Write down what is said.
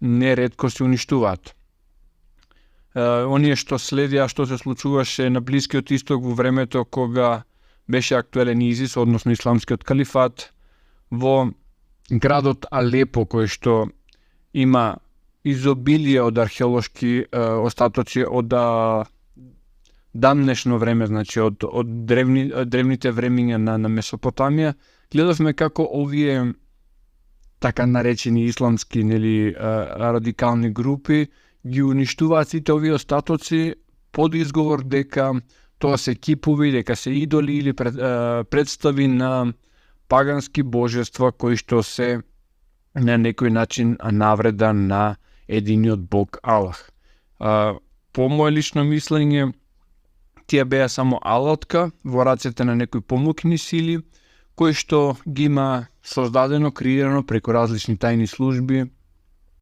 неретко се уништуваат. Оние што следија што се случуваше на Блискиот Исток во времето кога беше актуелен ИЗИС, односно исламскиот калифат, во градот Алепо, кој што има изобилие од археолошки остатоци од дамнешно време, значи од древните времиња на Месопотамија, гледавме како овие така наречени исламски радикални групи ги уништуваат сите овие остатоци под изговор дека тоа се кипови, дека се идоли или представи на пагански божества кои што се на некој начин навреда на единиот Бог Аллах. По моје лично мислење, тие беа само алатка во рацете на некои помокни сили, кои што ги има создадено, креирано преку различни тајни служби,